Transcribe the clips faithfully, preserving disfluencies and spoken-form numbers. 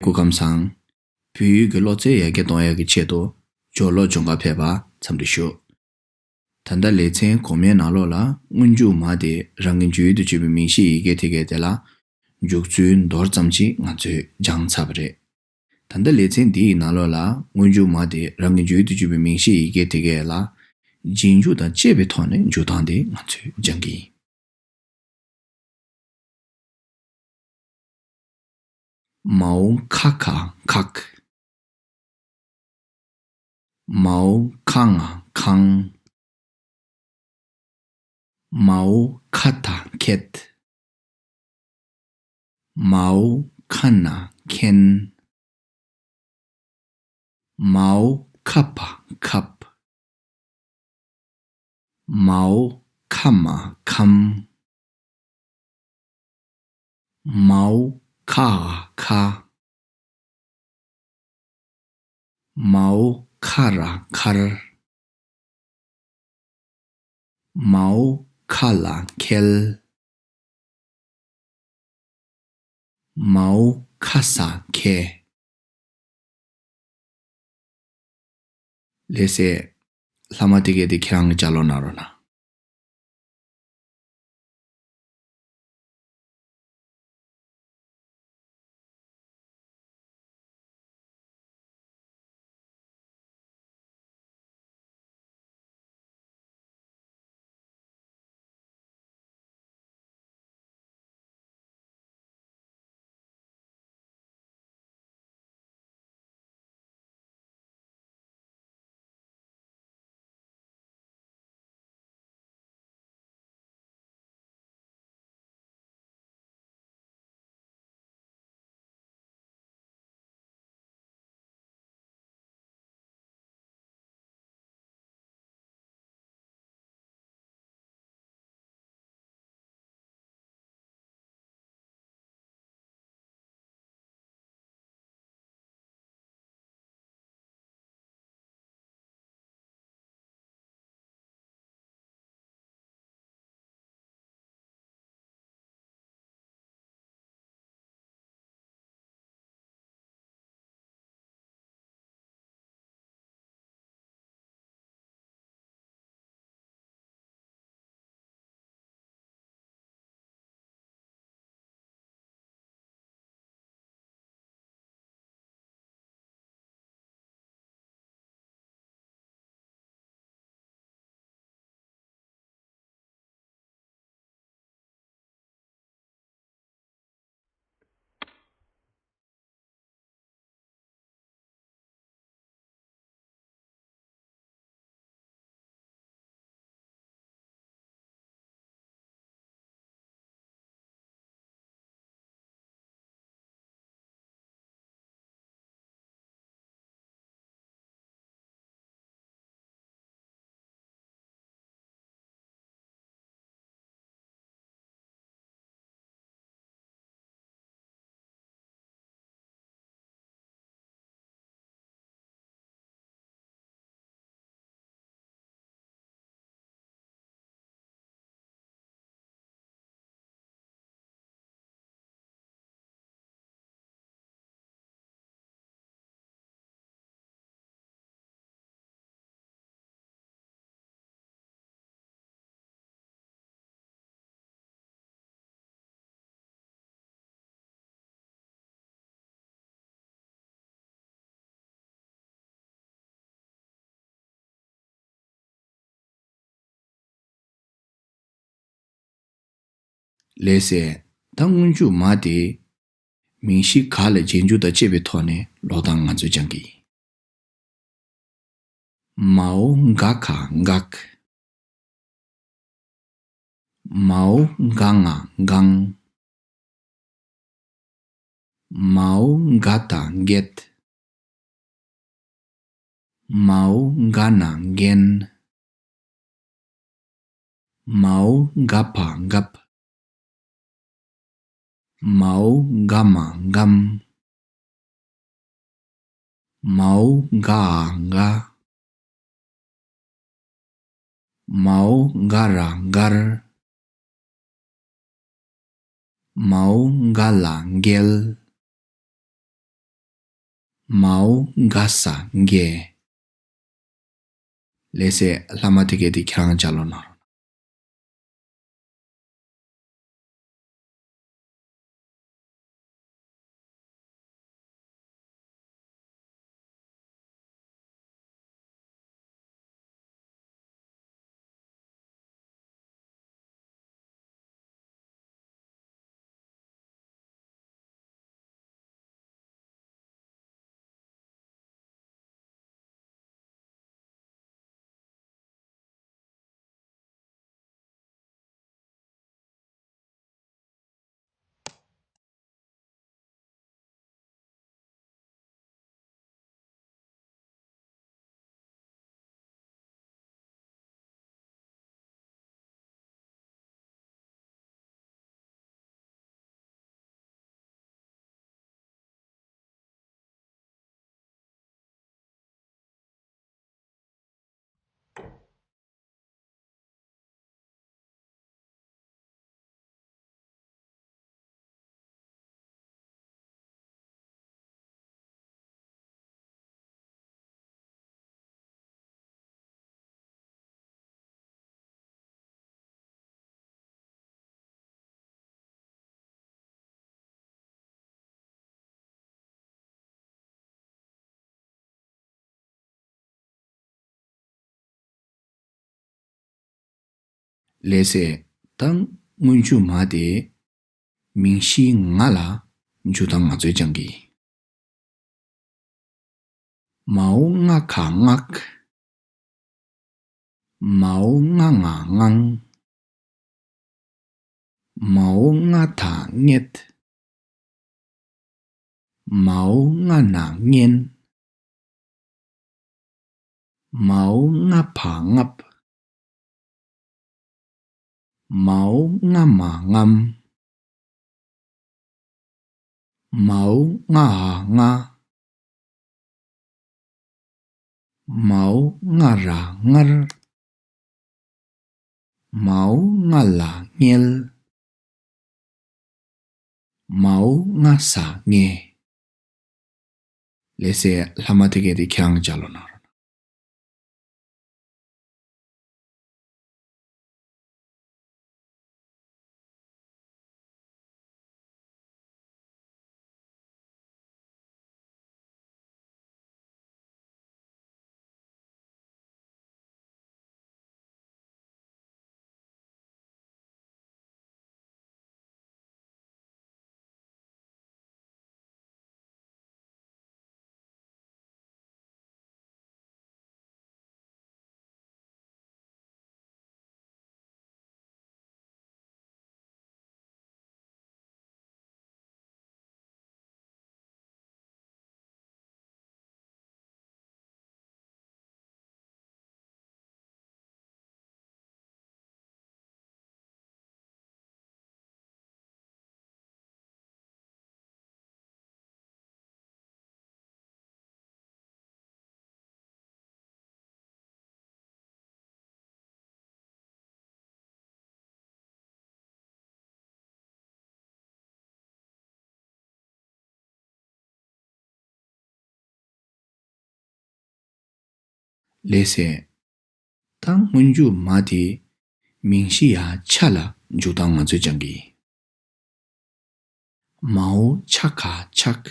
སྐུ་ཁམས་བཟང་། བོད་ཡིག་གི་ཀློག་རྩལ་ཡར་རྒྱས་གཏོང་ཡག་གི་ཆེད་དུ་སྦྱོར་ཀློག་སྦྱོང་གར་ཕེབས་པར་འཚམས་འདྲི་ཞུ། ད་ལྟ་ལེ་ཚན་གོང་མའི་ནང་ལོགས་ལ་སྔོན་འཇུག་མ་དེ་རང་གི་བརྗོད་དུ་བཅུག་པའི་མིང་གཞིའི་ཡི་གེ་དེ་གའི་དེ་ལ་འཇུག་ཚུལ་མདོར་ཙམ་ཅིག་ང་ཚོས་སྦྱངས་ཚར་བ་རེད། ད་ལྟ་ལེ་ཚན་འདིའི་ནང་ལོགས་ལ་སྔོན་འཇུག་མ་དེ་རང་གི་བརྗོད་དུ་བཅུག་པའི་མིང་གཞིའི་ཡི་གེ་དེ་གའི་ལ་རྗེས་འཇུག་དང་བཅས་པའི་ཐོག་ནས་འཇུག་སྟངས་དེ་ང་ཚོས་སྦྱང་གི་ཡིན། མའོ་ཁ་ག་ཁག་མའོ་ཁ་ང་ཁང་། མའོ་ཁ་ད་ཁེད། མའོ་ཁ་ན་ཁེན། མའོ་ཁ་བ་ཁབ། མའོ་ཁ་མ་ཁམ། མའོ་ཁ་ཧ་ཁ། མའོ་ཁ་ར་ཁར། མའོ་ཁ་ལ་ཁེལ། མའོ་ཁ་ས་ཁེ། ལགས་སེ། ལྷག་མ་དེ་གས་དེ་ཁྱེད་རང་གིས་ལྗགས་ཀློག་གནང་རོགས་གནང་། ལགས་སེ། ད་སྔོན་འཇུག་མ་དེ་མིང་གཞི་ག་ལ་རྗེས་འཇུག་དང་བཅས་པའི་ཐོག་ནས་ཀློག་སྟངས་ང་ཚོས་སྦྱང་གི་ཡིན། མའོ་ག་ག་འགག། མའོ་ག་ང་གང་། མའོ་ག་ད་གད། མའོ་ག་ན་གན། མའོ་ག་བ་འགབ། མའོ་ག་མ་འགམ། མའོ་ག་འ་འགའ། མའོ་ག་ར་འགར། མའོ་ག་ལ་འགལ། མའོ་ག་ས་གས། ལགས་སེ། ལྷག་མ་དེ་གས་དེ་ཁྱེད་རང་སྦྱར་ལོ་གནང་རོགས། ལགས་སེ། ད་སྔོན་འཇུག་མ་དེ་མིང་གཞི་ང་ལ་འཇུག་སྟངས་ང་ཚོས་སྦྱང་གི་ཡིན། མའོ་ང་ག་ངག། མའོ་ང་ང་ངང་། མའོ་ང་ད་ངེད། མའོ་ང་ན་ངན། མའོ་ང་བ་ངབ། མའོ་ང་མ་ངམ། མའོ་ང་འ་ང་། མའོ་ང་ར་ངར། མའོ་ང་ལ་ངལ། མའོ་ང་ས་ངེ། ལགས་སེ། ལྷག་མ་དེ་གས་དེ་ཁྱེད་རང་གིས་སྦྱར་ལོ་གནང་རོགས། ལགས་སེ། ད་སྔོན་འཇུག་མ་དེ་མིང་གཞི་ཡ་ཆ་ལ་འཇུག་སྟངས་ང་ཚོས་སྦྱང་གི་ཡིན། མའོ་ཆ་ག་ཆག།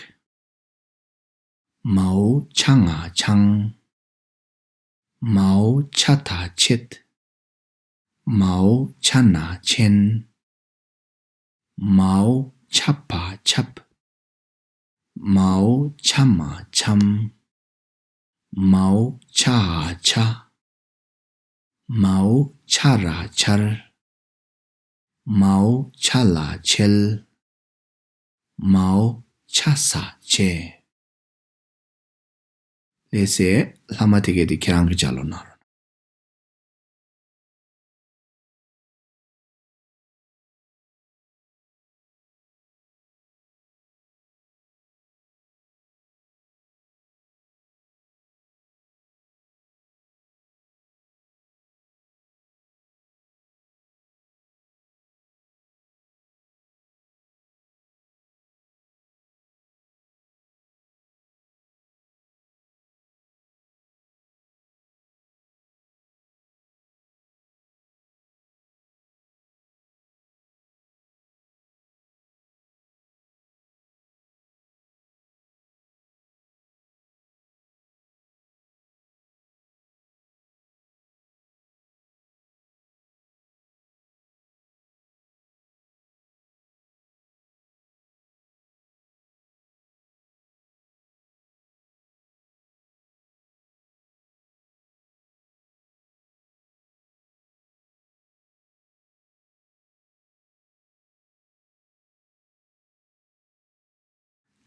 མའོ་ཆ་ང་ཆང་། མའོ་ཆ་ད་ཆེད། མའོ་ཆ་ན་ཆེན། མའོ་ཆ་བ་ཆབ། མའོ་ཆ་མ་ཆམ། མའོ་ཆ་འ་ཆ། མའོ་ཆ་ར་ཆར། མའོ་ཆ་ལ་ཆལ། མའོ་ཆ་ས་ཆེ། ལགས་སེ། ལྷག་མ་དེ་གས་དེ་ཁྱེད་རང་གིས་སྦྱར་ལོ་གནང་རོགས།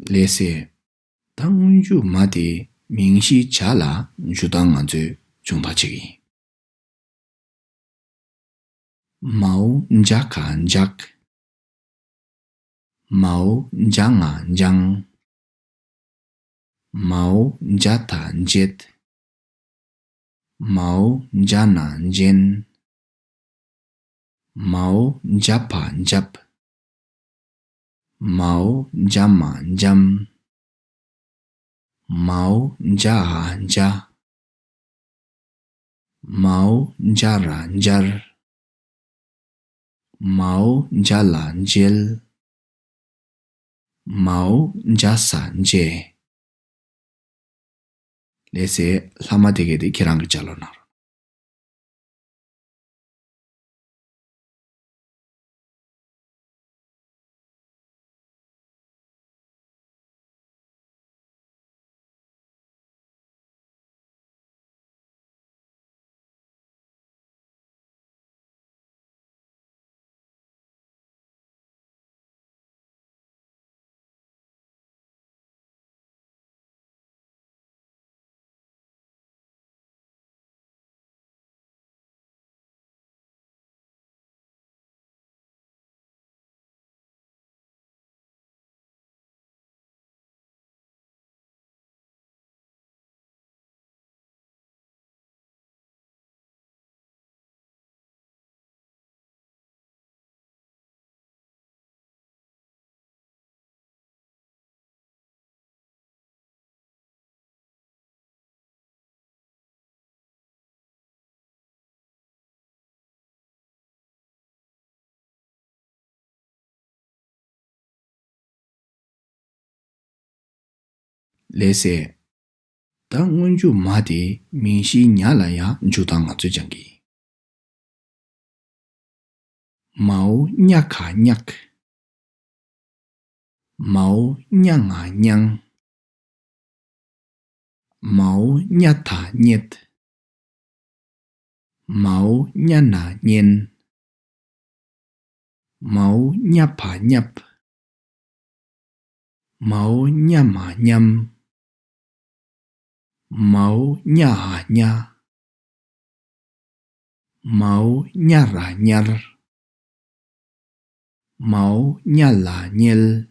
ལགས་སེ། ད་སྔོན་འཇུག་མ་དེ་མིང་གཞིའི་བྱ་ལ་འཇུག་སྟངས་ང་ཚོས་སྦྱོང་བརྡར་བྱེད་ཀྱི་ཡིན། མའོ་འཇའ་ག་འཇགས། མའོ་འཇའ་ང་འཇང་། མའོ་འཇའ་ད་འཇད། མའོ་འཇའ་ན་འཇན། མའོ་འཇའ་བ་འཇབ། མའོ་འཇའ་མ་འཇམ། མའོ་འཇའ་འ་འཇའ། མའོ་འཇའ་ར་འཇར། མའོ་འཇའ་ལ་འཇལ། མའོ་འཇའ་ས་འཇའ། ལགས་སེ། ལྷག་མ་དེ་གས་དེ་ཁྱེད་རང་གིས་ལྗགས་ཀློག་གནང་རོགས། ལགས་སེ། ད་སྔོན་འཇུག་མ་དེ་མིང་གཞིའི་ཉ་ལ་ཡང་འཇུག་སྟངས་ང་ཚོས་སྦྱང་གི་ཡིན། མའོ་ཉ་ག་ཉག། མའོ་ཉ་ང་ཉང་། མའོ་ཉ་ད་ཉད། མའོ་ཉ་ན་ཉན། མའོ་ཉ་བ་ཉབ། མའོ་ཉ་མ་ཉམ། མའོ་ཉ་འ་ཉ། མའོ་ཉ་ར་ཉར། མའོ་ཉ་ལ་ཉལ།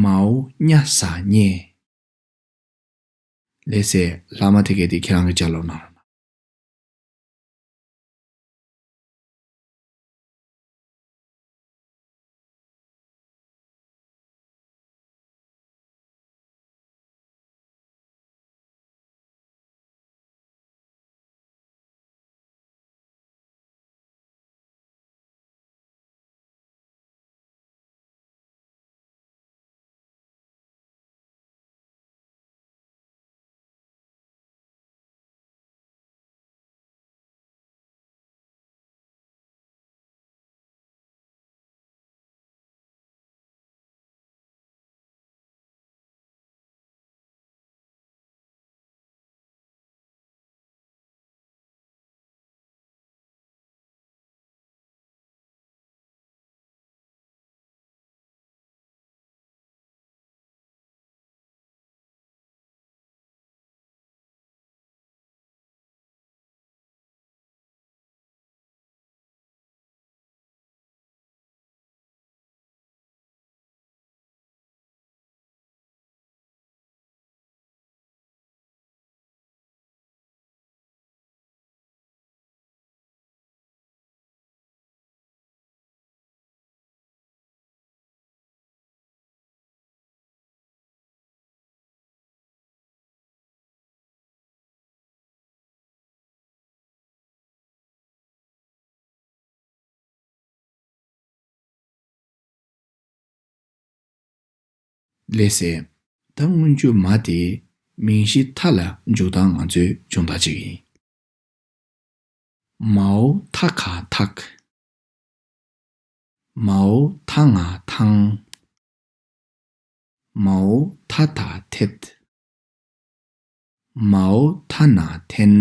མའོ་ཉ་ས་ཉེ། ལགས་སེ། ལྷག་མ་དེ་གས་དེ་ཁྱེད་རང་གིས་ལྗགས་ཀློག་གནང་རོགས། ལགས་སེ། ད་སྔོན་འཇུག་མ་དེ་མིང་གཞི་ཐ་ལ་འཇུག་སྟངས་ང་ཚོས་སྦྱོང་བརྡར་བྱེད་ཀྱི་ཡིན། མའོ་ཐ་ག་ཐག། མའོ་ཐ་ང་ཐང་། མའོ་ཐ་ད་ཐད། མའོ་ཐ་ན་ཐེན།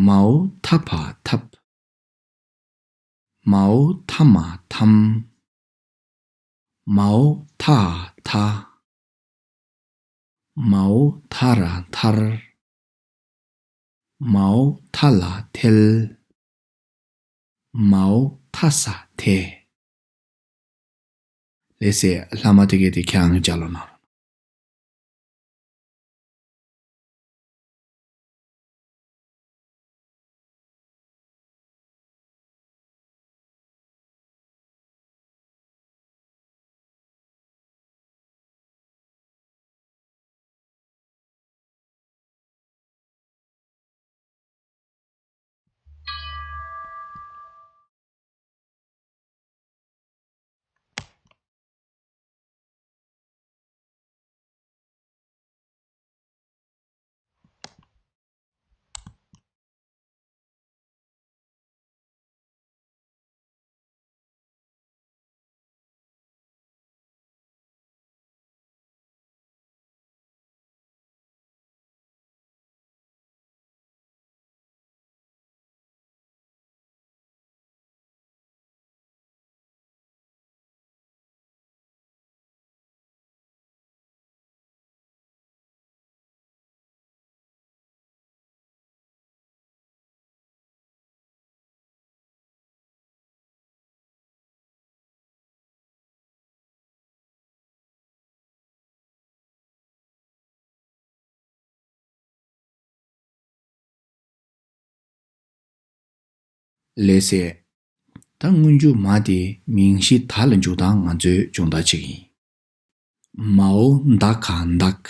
མའོ་ཐ་བ་ཐབ། མའོ་ཐ་མ་ཐམ། མའོ་ཐ་ཐ། མའོ་ཐ་ར་ཐར། མའོ་ཐ་ལ་ཐལ། མའོ་ཐ་ས་ཐེ། ལགས་སེ། ལྷག་མ་དེ་གས་དེ་ཁྱེད་རང་གིས་སྦྱར་ལོ་གནང་རོགས། ལགས་སེ། ད་སྔོན་འཇུག་མ་དེ་མིང་གཞི་ད་ལ་འཇུག་སྟངས་ང་ཚོས་སྦྱོང་བརྡར་བྱེད་ཀྱི་ཡིན། མའོ་མདའ་ག་མདག།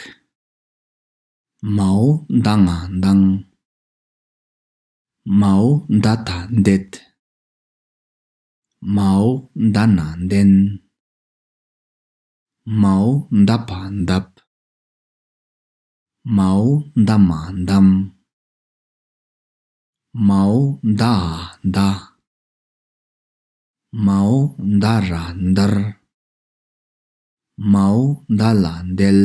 མའོ་མདའ་ང་མདང་། མའོ་མདའ་ད་མདད། མའོ་མདའ་ན་མདན། མའོ་མདའ་བ་མདབ། མའོ་མདའ་མ་མདམ། མའོ་མདའ་འ་མདའ། མའོ་མདའ་ར་མདར། མའོ་མདའ་ལ་མདལ།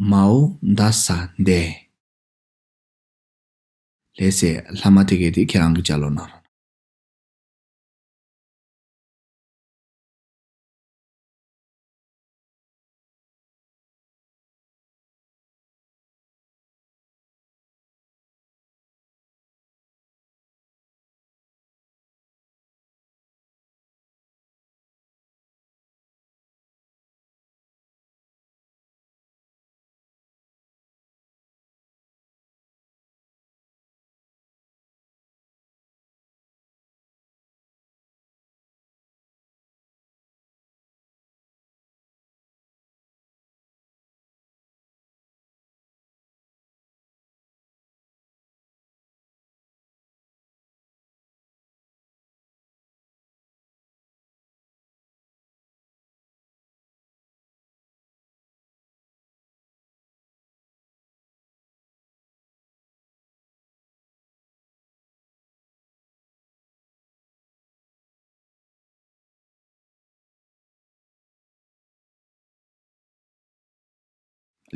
མའོ་མདའ་ས་མདད། ལགས་སེ། ལྷག་མ་དེ་གས་དེ་ཁྱེད་རང་གིས་སྦྱར་ལོ་གནང་རོགས།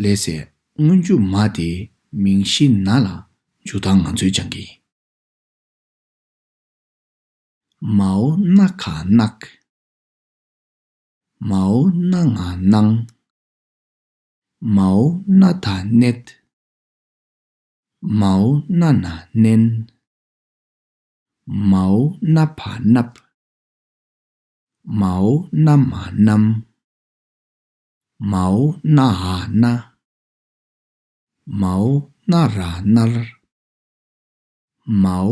ལགས་སེ། སྔོན་འཇུག་མ་དེ་མིང་གཞི་ན་ལ་འཇུག་སྟངས་ང་ཚོས་སྦྱང་གི་ཡིན། མའོ་ན་ག་ནག། མའོ་ན་ང་སྣང་། མའོ་ན་ད་གནད། མའོ་ན་ན་གནན། མའོ་ན་བ་གནབ། མའོ་ན་མ་གནམ། མའོ་ན་འ་གནའ། མའོ་ན་ར་གནར། མའོ་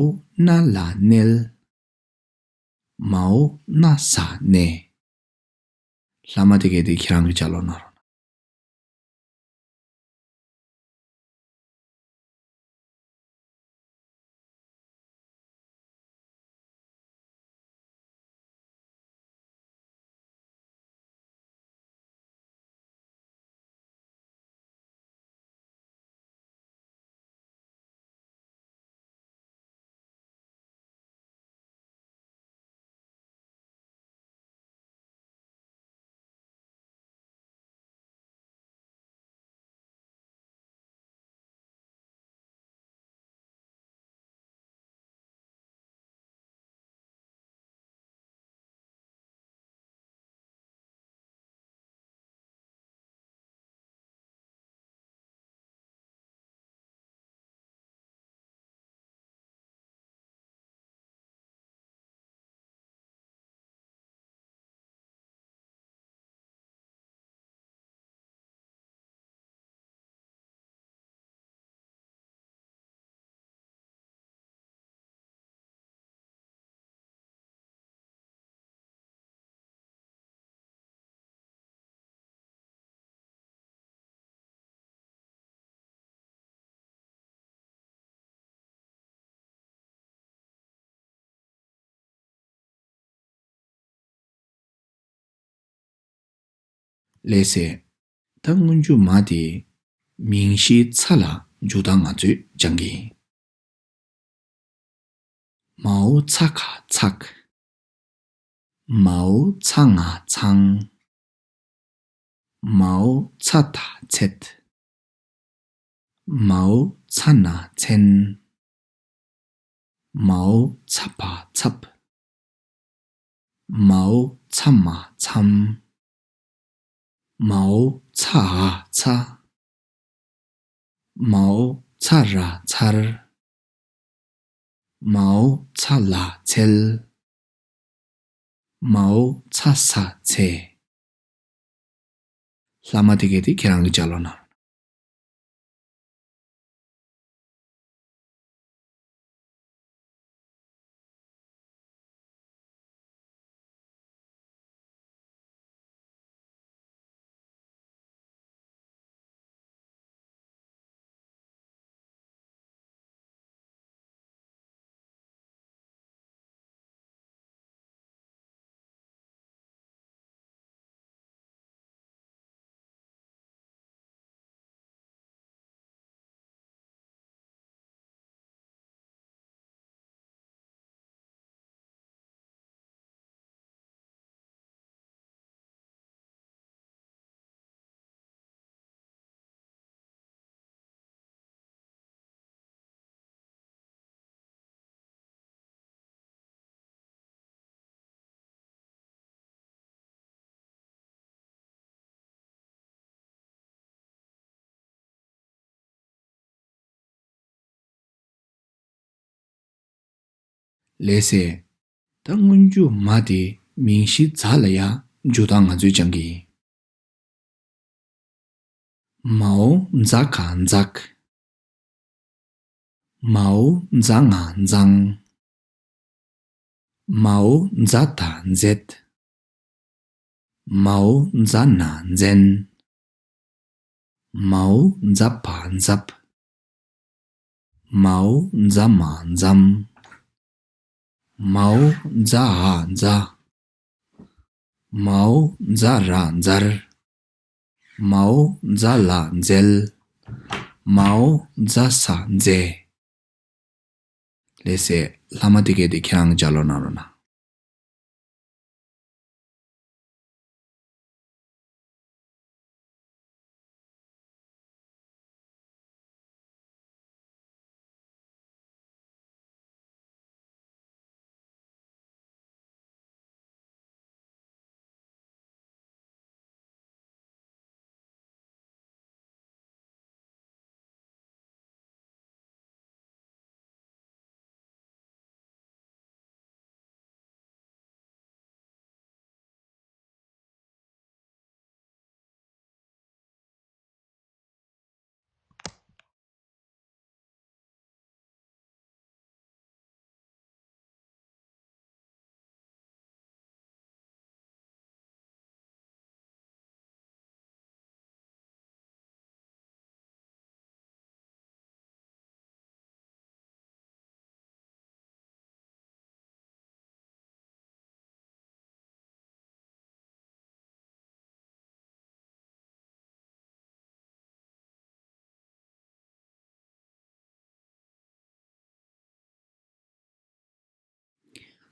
ན་ལ་གནལ། མའོ་ན་ས་གནས། ལྷག་མ་དེ་གས་དེ་ཁྱེད་རང་གིས་སྦྱར་ལོ་གནང་རོགས། ལགས་སེ། ད་སྔོན་འཇུག་མ་དེ་མིང་གཞིའི་ཚ་ལ་འཇུག་སྟངས་ང་ཚོས་སྦྱང་གི་ཡིན། མའོ་ཚ་ག་ཚག། མའོ་ཚ་ང་ཚང་། མའོ་ཚ་ད་ཚད། མའོ་ཚ་ན་མཚན། མའོ་ཚ་བ་ཚབ། མའོ་ཚ་མ་མཚམས། མའོ་ཚ་འ་ཚ། མའོ་ཚ་ར་ཚར། མའོ་ཚ་ལ་ཚལ། མའོ་ཚ་ས་ཚེ། ལྷག་མ་དེ་གས་དེ་ཁྱེད་རང་གིས་སྦྱར་ཀློག་གནང་། ལགས་སེ། ད་སྔོན་འཇུག་མ་དེ་མིང་གཞི་ཛ་ལ་ཡང་འཇུག་སྟངས་ང་ཚོས་སྦྱང་གི་ཡིན། མའོ་ཛ་ག་འཛག། མའོ་ཛ་ང་འཛང་། མའོ་ཛ་ད་མཛད། མའོ་ཛ་ན་མཛན། མའོ་ཛ་བ་མཛབ། མའོ་ཛ་མ་མཛམ། མའོ་ཛ་འ་མཛའ། མའོ་ཛ་ར་མཛར། མའོ་ཛ་ལ་མཛལ། མའོ་ཛ་ས་མཛེས། ལགས་སེ། ལྷག་མ་དེ་གས་དེ་ཁྱེད་རང་གིས་སྦྱར་ཀློག་གནང་རོགས་གནང་།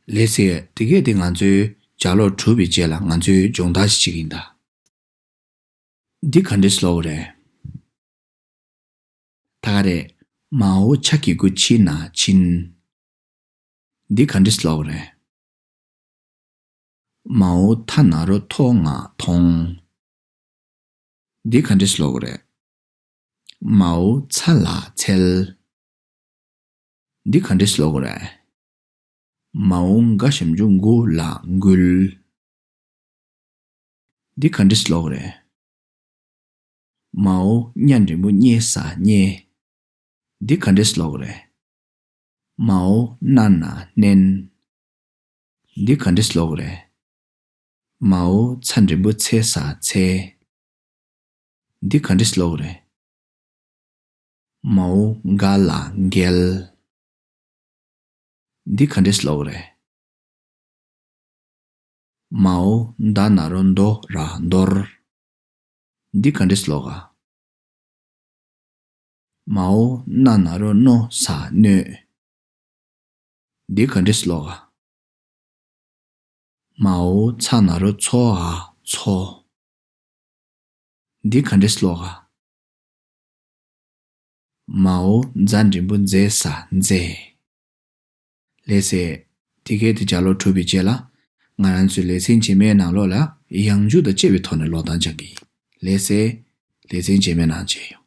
ལགས་སེ། དེ་གས་དེ་ང་ཚོའི་ལྗགས་ཀློག་གྲུབ་པའི་རྗེས་ལ་ང་ཚོས་སྦྱོང་བརྡར་ཞིག་བྱེད་ཀྱི་ཡིན་ད། འདི་ག་འདྲས་ཀློག་རེད། ད་ག་རེད། མའོ་ཆ་གི་གུ་ཆི་ན་ཕྱིན། འདི་ག་འདྲས་ཀློག་རེད། མའོ་ཐ་ན་རོ་ཐོ་ང་ཐོང་། འདི་ག་འདྲས་ཀློག་རེད། མའོ་ཚ་ལ་ཚལ། འདི་ག་འདྲས་ཀློག་རེད། མའོ་ག་ཞབས་ཀྱུ་གུ་ལ་འགུལ། འདི་ག་འདྲས་ཀློག་རེད། མའོ་ཉ་འགྲེང་བུ་ཉེ་ས་མཉེ། འདི་ག་འདྲས་ཀློག་རེད། མའོ་ན་ན་མནན། འདི་ག་འདྲས་ཀློག་རེད། མའོ་ཚ་འགྲེང་བུ་ཚེ་ས་ཚེ། འདི་ག་འདྲས་ཀློག་རེད། མའོ་ག་ལ་འགལ། འདི་ག་འདྲས་ཀློག་རེད། མའོ་ད་ན་རོ་མདོ་ར་མདོར། འདི་ག་འདྲས་ཀློག་ག། མའོ་ན་ན་རོ་ནོ་ས་གནོད། འདི་ག་འདྲས་ཀློག་ག། མའོ་ཚ་ན་རོ་ཚོ་འ་ཚོ། འདི་ག་འདྲས་ཀློག་ག། མའོ་ཛ་འགྲེང་བུ་མཛེ་ས་མཛེས། ལགས་སེ། དེ་གའི་དེ་ལྗགས་ཀློག་གྲུབ་པའི་རྗེས་ལ། ང་རང་ཚོའི་ལེ་ཚན་རྗེས་མའི་ནང་ལོགས་ལ་ཡང་འཇུག་དང་བཅས་པའི་ཐོག་ནས་ཀློག་སྟངས་སྦྱང་གི་ཡིན། ལགས་སེ། ལེ་ཚན་རྗེས་མའི་ནང་མཇལ་ཡོང་།